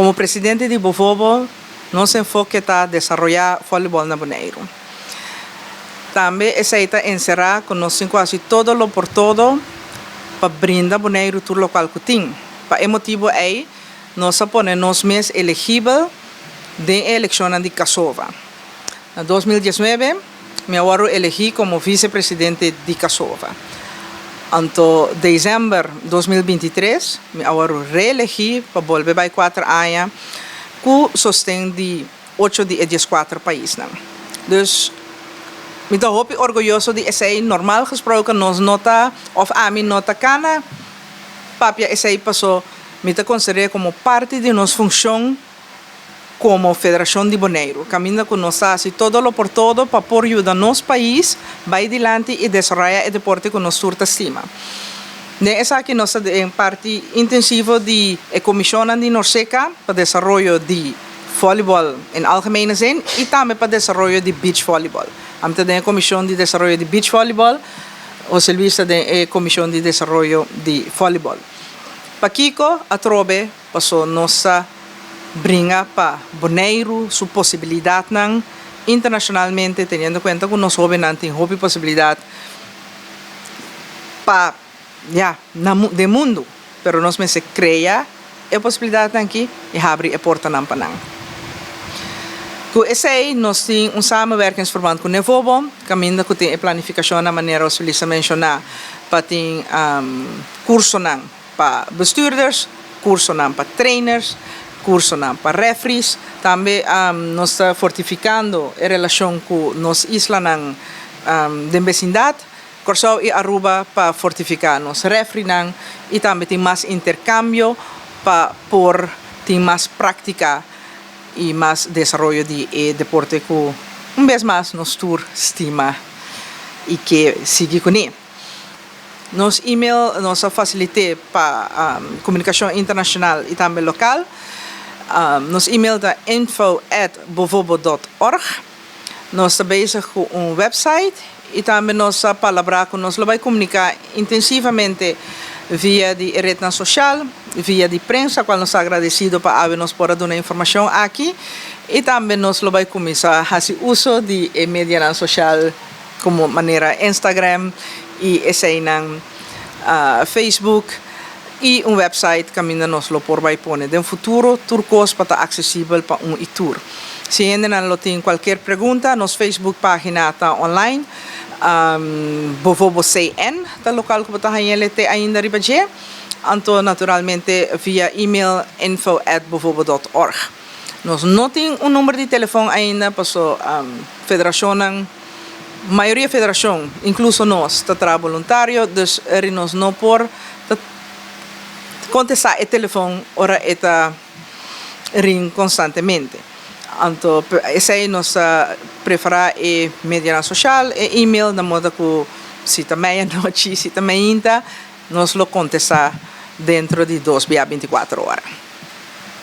Komo presidente di Bovobo, nos enfoke ta desaroyá vòlibòl na Boneiru. Tambe esei ta enserá ku nos tin ku hasi todo lo por todo pa brinda Boneiru tur lokual ku tin. Pa e motibu ei nos a pone nos mes elegibel den e elekshonnan di Kasova. Na 2019 mi a wòrdu elegí komo visepresidente di Kasova. Anto desèmber 2023 mi a wòrdu reelegí pa bolbe bai 4 aña ku sosten di ocho di e 14 paisnan. Dus mi ta hopi orguyoso di esei. Normal gesproken nos no ta, òf ami no ta kana papia esei, paso mi ta konsider'é komo parti di nos funshon komo Federashon di Boneiru, kaminda ku nos ta hasi todo lo por todo pa por yuda nos pais bai dilanti i desaroyá e deporte ku nos tur ta stima. Den esaki nos ta den parti intensivo di e komishonnan di Norseka pa desaroyo di vòlibòl in algemene zin i tambe pa desaroyo di beach vòlibòl. Ami ta den e komishon di desaroyo di beach vòlibòl, José Luis ta den e komishon di desaroyo di vòlibòl. Pakiko atrobe? Paso nos ta bringa pa Boneiru su posibilidatnan internashonalmente, teniendo kuenta ku nos hóbennan tin hopi posibilidat pa ya na den mundu, pero nos mester krea e posibilidatnan aki i habri e portanan pa nan. Ku esei nos tin un samenwerkingsverband ku Nevobo, kaminda ku tin e planifikashonnan manera José Luis a menshoná pa tin kursonan pa bestuurders, kursonan pa trainers, kursonan pa referees. Tambe nos ta fortifikando e relashon ku nos islanan den besindat, Kòrsou i Aruba, pa fortifiká nos refereenan i tambe tin mas interkambio pa por tin mas práktika i mas desaroyo di e deporte ku un bes mas nos tur stima i ke sigui kuné. Nos email nos a fasilit'é pa komunikashon internashonal i tambe lokal. Nos email ta info@bovobo.org. Nos ta bezig ku un website i tambe nos a palabrá ku nos lo bai komuniká intensivamente via di e retnan sosial, via di prensa, kual nos ta agradesido pa awe nos por a duna informashon aki, i tambe nos lo bai kuminsá hasi uso di e medianan sosial komo manera Instagram i eseinan, Facebook i un website kaminda nos lo por bai pone den futuro tur kos pa ta aksesibel pa un i tur. Si hendenan lo tin kualkier pregunta, nos Facebook página ta online, Bovobo CN ta lokal ku bo ta hañ'el te ainda riba dje, anto naturalmente via email info@bovobo.org. Nos no tin un number di telefòn ainda paso federashonnan, mayoria federashon, inkluso nos, ta traha boluntario, dus eri nos no por ta kontestá e telefòn ora e ta ring konstantemente. Anto esei nos ta preferá e medianan sosial, e email, na moda ku si ta meianochi, si ta meinta, nos lo kontestá dentro di 2 bia 24 ora.